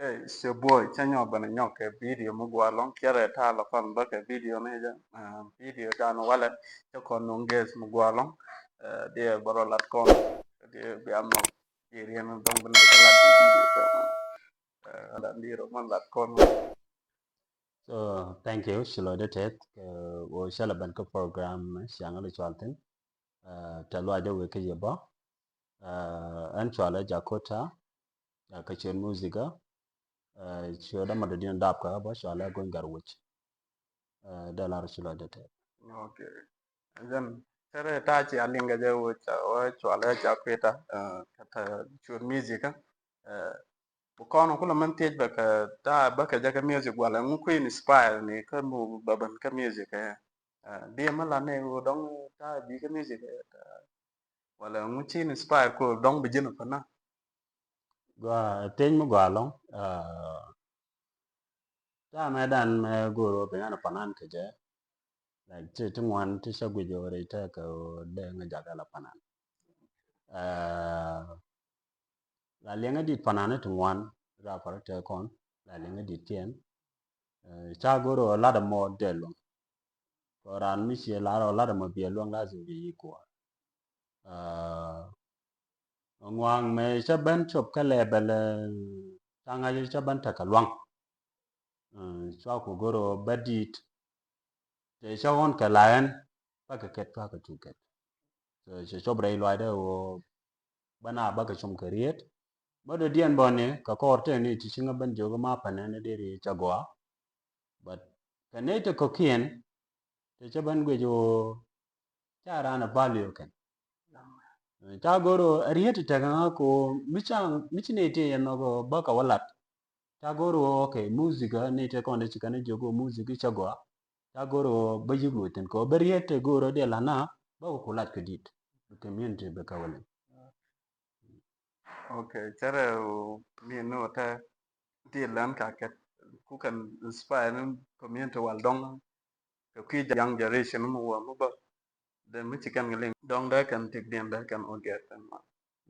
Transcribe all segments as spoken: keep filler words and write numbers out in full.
Hey, it's your boy, cä nyɔk bɛn nyɔk kɛ video mi gualɔŋ, kiɛrɛ ta̱a̱ la kɔn bä kɛ video ni jɛ. Ah, video dan walɛ, cä kɔn nuŋ guest mi gualɔŋ. Ah, diɛ bärɔ lat kɔn, diɛ bia mɔ, diɛ riɛn dɔŋ bi nɛ kɛ lat video kɛ mɔ. Ah, dan diɛ rɔ mɔ lat kɔn. So, thank you, ci lɔcdä tɛth kɛ ɣöö cä lɛ ben kä program ciaŋ li cual thin. Ah, tɛ luacdä wek kä yɛ bä. Ah, ɛn cualɛ Jakota, ah, kä ciöt music, ah, ciöt dämadɔdiɛn dap kä bä cualɛ Gony Gatwec. Ah, dee lar ci lɔcdä tɛth. Okay. Then, tɛrɛ ta̱a̱ ci a liŋ kɛ jɛ wä ca-, wä cualɛ Jakota, ah, kä tɛ ciöt music, ah, Bi kɔn kulɛ mɛn thiec bɛ kɛ ta̱a̱ bä kɛ jɛ kɛ music walɛ ŋu kui̱ inspire ni kä mu bä ben kä music kɛ. Ah, diɛ mi la ni wu dɔŋ ta̱a̱ bi kɛ music kɛ, ah, walɛ ŋu ci inspire ku dɔŋ bi ji̱n pä na. Gua thiec mi gua lɔŋ. Ah, ta̱a̱ mɛ dan mɛ go̱o̱r wä bi ŋa̱n panan kɛ jɛ. Like, ti, ti ŋuan ti cä guic ɣöö ri tekɛ ɣöö dee ŋä jakä la panan. Ah, la liɛŋä dit panan ti ŋuan, rapper tekɔn, la liɛŋä dit kiɛn. Eh, ca go̱r ɣöö lat ɛmɔ dee luäŋ. Kɛ raan mi ciɛ lar ɣöö lat ɛmɔ biɛ luäŋ lazim bi yi kuɔɔr. Ah, ŋuaŋ mɛ cä ben cop kä level, eh, ca ŋa̱c cä ben tekɛ luaŋ. Eh, cua ku go̱r ɣöö bä dit. Tëë cä ɣɔ̱n kɛ la ɣän, bakɛ kɛt cua kɛ cu kɛt. So, cɛ cop rɛy luaacdä ɣöö bä na bakɛ com kɛ riet. Bä dɔ̱diɛn bä ni kɛ kɔɔr tëë ni ti ci ŋä ben jiök ma pänɛ ni deri cä gɔaa. But kɛ nɛy ti kɔ̱kiɛn, tëë cä ben guic ɣöö ca raan ɛ value kɛn. Ca go̱r ɣöö ɛ riet ti tekɛ ŋä ko mi ca, mi ci nɛy ti yɛ nhɔk ɣöö bä kɛ wä lat. Ca go̱r ɣöö, okay, music, ah, ni te kɔn de ci kɛn jiök ɣöö music cä gɔaa. Ca go̱r ɣöö bä yik luɔc thi̱n kɛ ɣöö bä riet te go̱r ɣöö diɛ la̱t na bä kɛ ku lat kɛ dit. Bi community bɛ kɛ wä liŋ. Okay, cɛ rɛ ɣöö mi ni ɣöö te diɛ lɛn ka kɛt ku kɛn inspire ni community wal dɔŋ. Kɛ kui̱ young generation mi wä mi bä. Dee mi ci kɛn kɛ liŋ dɔŋ dee kɛn tik diɛn dee kɛn wä gɛr kɛn ma.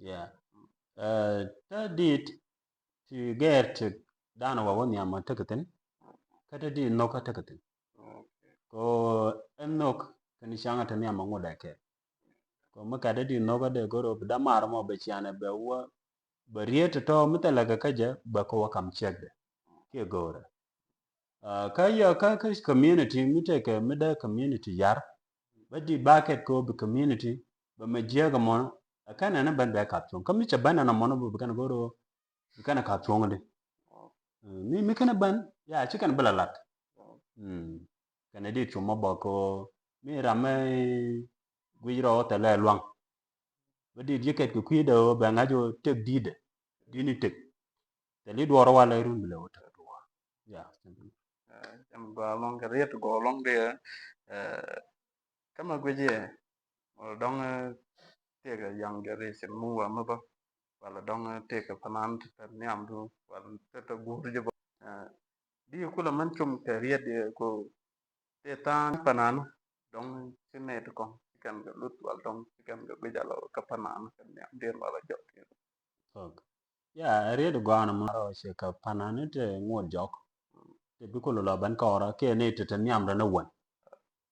Yeah. Eh, te dit ti gɛr ti dan wa wä nhiam ma tekɛ thi̱n. Kä te dit nhok kä tekɛ thi̱n. Okay. Ko ɛn nhok kɛn caŋ te nhiam ma ŋut dee kɛ. Ko mi kat te dit nhok kä dee go̱r ɣöö bi dämaar mɔ bɛ cianɛ bɛ wä bɛ riet tɔ̱tɔ̱ mi thilɛ kɛ kä jɛ bɛ kɛ wä kam ciɛkdɛ. Kiɛ go̱o̱rɛ. Ah, kä yɛ kä, kä community mi tekɛ mi dee community yar. Bä dit ba kɛt kɛ ɣöö bi community bɛ mɛ jiääk ɛmɔnɔ. Ɛ kɛn ɛn ɛ ben bɛ kap cuɔ̱ŋ. Kä mi cɛ ben ɛn ɛmɔnɔ bä bi kɛn go̱r ɣöö bi kɛn ɛ kap cuɔ̱ŋ di. Mm, mi, mi kɛn ɛ ben, ya, ci kɛn bi la lat. Mm. Kɛn ɛ dit cum mɔ bä kɛ ɣöö mi ram mi guic rɔ thilɛ luaŋ. Bä dit ji̱ kɛt kɛ kui̱dɛ ɣöö bɛ ŋa̱c ɣöö tek di̱tdɛ. Di̱t ni tek. Thil i̱ duɔɔr walɛ run bi lɛ wä tek duɔɔr. Ya. Eh, ɛn gɔaa lɔŋ kɛ riet gɔaa lɔŋ diɛ, eh, kä mɛ guic yɛ. Wala dɔŋ, eh, tekɛ young generation mi wä mi bä. Wala dɔŋ, eh, tekɛ panan ti te nhiamdu. Wala te te guur ji̱ bä. Eh, di kulɛ mɛn cum kɛ riet diɛ ko Tëë tha̱a̱ŋ panan dɔ̱ŋ ci nɛy ti kɔ̱ŋ ci kɛn kɛ lut wal dɔ̱ŋ ci kɛn kɛ guic alɔ kä panan kɛ nhiam diɛn wal a jɔk. Ok. Ya, riet gɔaan mɔ rɔ ci kɛ panan te ŋuɔt jɔk. Te bi kul lɔ ben kɔrä kiɛ ni te te nhiam rɛ ni wän.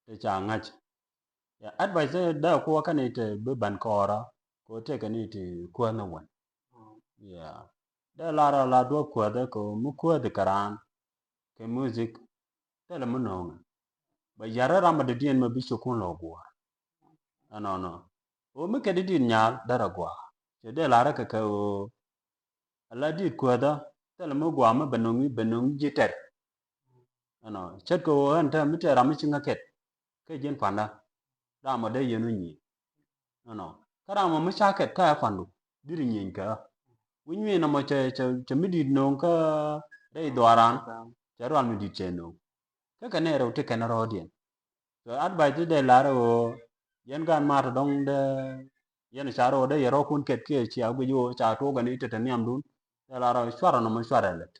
Te ca ŋa̱c. Ya, advice dee kuɔ kä ni te bi ben kɔrä ko te kɛ ni te kuäth ni wän. Ya. Dee lar a la duɔ̱p kuäthä ko mi kuäthi kɛ raan. Kɛ music, thilɛ mi no̱o̱ŋɛ. Bɛ yar ram a dɔ̱diɛn mɛ bi cukun lɔ guɔ̱ɔ̱r. Ɛnɔnɔ. Ɣöö mi kɛ di dit nyal derɛ gua̱a̱. Cɛ dee larä kɛ kɛ ɣöö ala dit kuäthä, thilɛ mi gua̱a̱ mi bɛ no̱ŋ, bɛ no̱ŋ ji̱ tɛr. Ɛnɔ, ce̱tkɛ ɣöö ɛn täämɛ mi tɛr ram mi ci ŋäkɛt. Kɛ ji̱n panda. Ram ɔ dee yɛn wä nyieny. Ɛnɔ. Kä ram ɔ mi ca kɛt kä ɛ pandu. Dit nyieny kɛ ɣä. Wi̱ny mi nɔmɔ cɛ, cɛ, cɛ mi dit no̱o̱ŋ kä rɛy dhuaaran. Cɛ rual mi dit cɛ no̱o̱ŋ. Kä kɛ nɛy rɛw ti kɛn rɔɔdiɛn. So advice ti dee lar ɣöö yɛn gaan maat dɔ̱ŋ dee yɛn ca rɔɔdɛ yɛ rɔɔkun kɛt kiɛ cia guic ɣöö ca tuɔɔk ɛn i̱ tɛtɛ nhiamdun. Dee lar ɣöö cuarɛ nɔmɔ cuarɛ lät.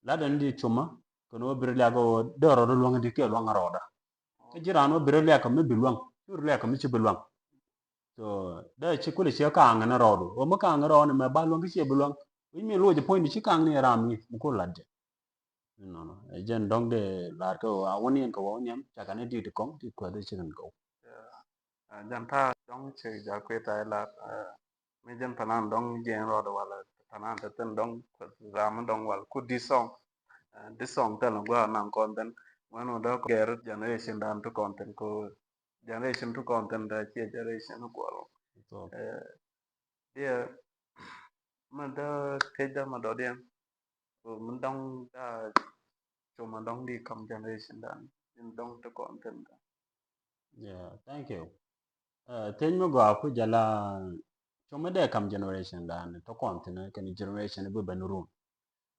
Lat ɛn di cumä kɛn ɣöö bi rɔ liak ɣöö dee rɔɔdɛ luäŋ di kiɛ luäŋ rɔɔdɛ. Kä ji̱ raan ɣöö bi rɔ liak kɛ mi bi luäŋ, cu rɔ liak kɛ mi ci bi luäŋ. So dee ci kulɛ ciɛ ka̱a̱ŋ ɛn rɔɔdu ɣöö mi ka̱a̱ŋ rɔɔni mɛ ba luäŋ kä ciɛ bi luäŋ. Wi̱c mi luɔc puɔ̱nydu ci kaŋ ni ram mi mi ku lat jɛ. Nɔnɔ ɛ jɛn dɔ̱ŋ dee lar kɛ ɣöö a wä ni ɛn kɛ wä wä nhiam ca kɛ ni di̱i̱t kɔŋ ti kuɛth i̱ ci kɛn kɛ wä. Jɛn ta̱a̱ dɔ̱ŋ cɛ jakuet a ilat mi jɛn panan dɔ̱ŋ jɛn rɔɔdɛ walɛ panan te thin dɔ̱ŋ kuɛth ram mi dɔ̱ŋ wal ku di̱t sɔŋ. Di̱t sɔŋ thil ni gua̱a̱ naŋ kɔn thin ŋuɛn wä dee gɛr generation dan ti kɔn thin ko generation ti kɔn thin dee ciɛ generation ti guɔl. Diɛ mi dee kec dee mi dɔ̱diɛn mi dɔ̱ŋ daa cuma dɔ̱ŋ di kam generation dan in dɔ̱ŋ ti kɔn thin dan. Yeah, thank you. Uh, thiec mi gɔaa ku jɛ la cuma dee kam generation dan ti kɔn thin kɛn generation bi ben run.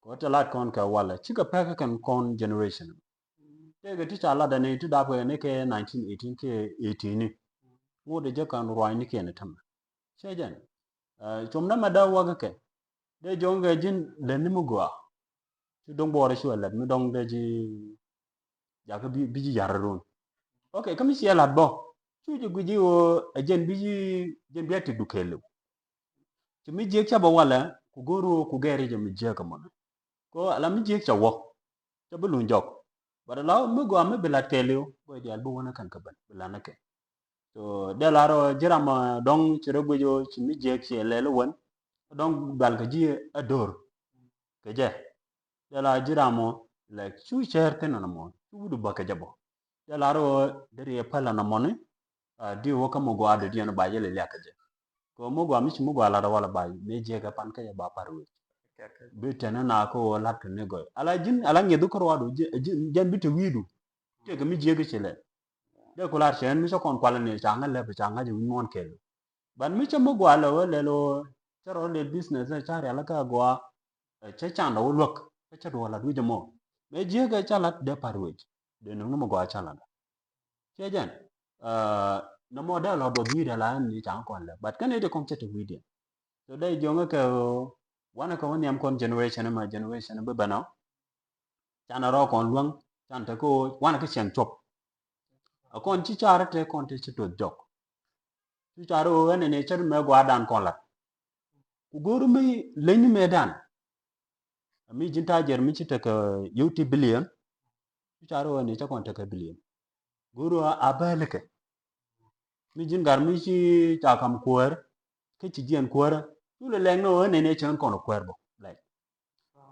Kɛ ɣöö te lat kɔn kɛ walɛ cikɛ pek kɛn kɔn generation. Tëëkɛ ti ca lat ani ti dap kɛ ni kɛ nineteen eighteen kɛ eighteen ni. Ŋot dee jɛ kɛn ruacni kɛn tämɛ. Cɛ jɛn. Uh, com nɛ mɛ dee wäk kɛ dee jɔŋ kɛ ji̱n lät ni mi gɔaa. Ci do̱ŋ buɔɔrɛ ci wä lät mi dɔ̱ŋ dee ji̱ jakä bi ji̱ ya̱r run. Ok, kä mi ciɛ lat bä cu ji̱ guic ji̱ ɣöö ɛ jɛn bi ji̱ jɛn bi a ti dukɛɛliw. Ci mi jiäk ca bä walɛ ku go̱o̱r ɣöö ku gɛɛr jɛ mi jiäk ɛmɔnɛ. Ko ala mi jiäk ca wä ca bi luny jɔk. But ala mi gɔaa mi bi lat kɛɛliw gɔy diaal bi wänä kɛn kɛ ben bi lanä kɛ. So dee lar ɔ ji̱ ram dɔ̱ŋ ci rɔ guic ɔ ci mi jiɛk ci lɛl wän dɔ̱ŋ dual kɛ ji̱ a do̱r kɛ jɛ. Dee lar ji̱ ram ɔ lɛ cu cɛɛr thin nɔmɔ cu wut bä kɛ jɛ bɔ. Dee lar ɔ dee riɛ päl nɔmɔni. Di wä kä mi gɔaa dɔ̱diɛn ba jɛ lɛ liak kɛ jɛ. Kɛ mi gɔaa mi ci mi gɔaa lat ɔ wala ba mi jiɛk ɛ pan kɛ jɛ ba par wec. Bi tɛn na kä wä lat kɛ ni gɔy ala ji̱n ala ŋiɛth kä ruaadu jɛn bi te wi̱i̱du. Tëëkɛ mi jiɛk ci lɛl. Dee ku lar cɛ ɛn mi cä kɔn kualɛ ni ca ŋä lɛp ca ŋa̱c wi̱c muɔ̱ɔ̱n kɛɛl. But mi cä mi gɔaa lɛ wee lɛl wee cä rɔ lɛ business ca rial kä gɔaa. Cä can rɔ wee luäk kä cä duɔl lat wi̱c ɛmɔ. Mëë jiäk ɛ ca lat dee par wec dee nöŋ ni mi gɔaa ca lat. Cɛ jɛn nɔmɔ dee lɔ duɔth wi̱i̱dɛ la ɛn ni ca ŋä kɔn lɛp but kɛn iti kɔn cä te wi̱i̱diɛn. So dee jiɔŋä kɛ wanɛ kɛ wä nhiam kɔn generation ma generation bi bɛn ɔ. Canɛ rɔ kɔn luäŋ can te kä ɣöö wanɛ kä ciɛŋ cuɔp. A kɔn ci car te kɔn te ci toth jɔk. Ci car ɣöö ɛn ɛn cɛ mɛ gua̱a̱r dan kɔn lat. Ku go̱o̱r mi leny mɛ dan. A mi ji̱n ta̱a̱ jɛr mi ci tekɛ yio̱w ti billion. Ci car ɣöö ɛn cɛ kɔn tekɛ billion. Go̱o̱r ɣöö a bälikɛ. Mi ji̱n gar mi ci ca kam kuäär kä ci jiɛn kuäärä. Cu lɛ lɛŋ ni ɣöö ɛn ɛn cɛ ɛn kɔn kuäär bä lɛc.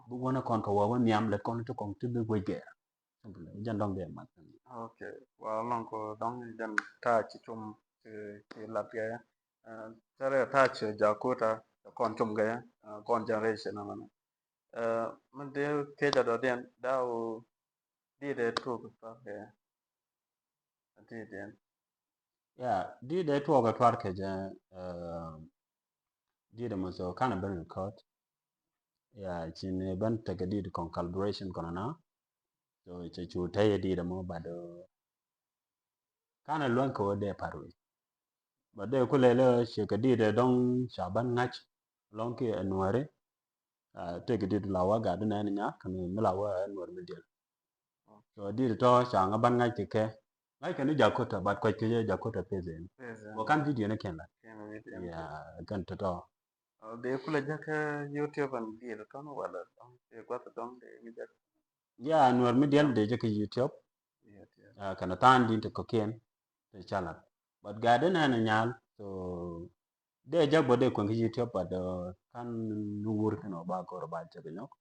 Bi wänä kɔn kɛ wä wä nhiam lät kɔn ti kɔn ti bi guec gɛɛr. Jɛn dɔŋ dee mat. Ok. Wa lɔŋ ko dɔŋ jɛn ta̱a̱ ci cum ci lat gɛ. Tɛrɛ ta̱a̱ ci jakuta kɔn cum gɛ kɔn generation amana. Mi dee kecä dɔ̱diɛn daw di dee tuk tɔkɛ. Di dee. Ya di dee tuɔkɛ tuar kecä. Di dee mɔ so kanɛ ben record. Ya cin ben tekɛ di kɔn collaboration kɔnɔ na. So cɛ cu tɛyɛ di dee mɔ bado. Kanɛ luäŋ kɛ wä dee par wec. Bado kulɛ lɛ cɛ kɛ di dee dɔŋ ca ban ŋa̱c lɔŋ ki ɛ nuäri. Tëëk dit la wä gat di nɛn nya kɛn mi la wä ɛ nuɔr mi diɛl. So dit tɔ ca ŋa ban ŋa̱c kɛ kɛ ŋa̱c kɛn ni jakuta bat kuac kɛ jɛ jakuta peth in. Wä kan video ni kɛn la. Ya kɛn tɔtɔ. Dee kulɛ jɛ kɛ YouTube and dit tɔ ni wala dɔŋ dee guath dɔŋ dee mi jɛ. Ya nuɔr mi diɛl dee jɛ kɛ YouTube. Kɛn than din ti kɔkiɛn ti ca lat. But gat di nɛn nyal so. Dee jak bä dee kueŋ kä YouTube but kan ni wur kin ɔ ba gɔr ba jɛ kɛ nyɔk.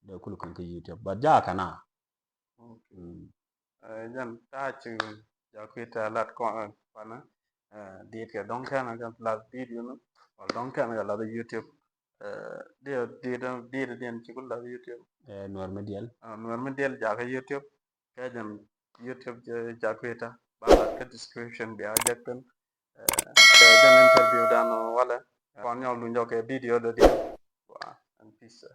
Dee kul kueŋ kä YouTube but ja kana. Jɛn ta̱a̱ ci jakuta lat kɔn panɛ. Dit kɛ dɔŋ kɛn kɛ lat video ni wal dɔŋ kɛn kɛ lat YouTube. Dit dit dit din ci kul lat YouTube. Nuɔr mi diɛl. Nuɔr mi diɛl jakä YouTube. Kɛ jɛn YouTube jakuta ba lat kä description bia jɛ pin. Kɛ jɛn interview dan walɛ kɔn nyɔk luny jɔkɛ video dɔ diɛl. Wa and peace.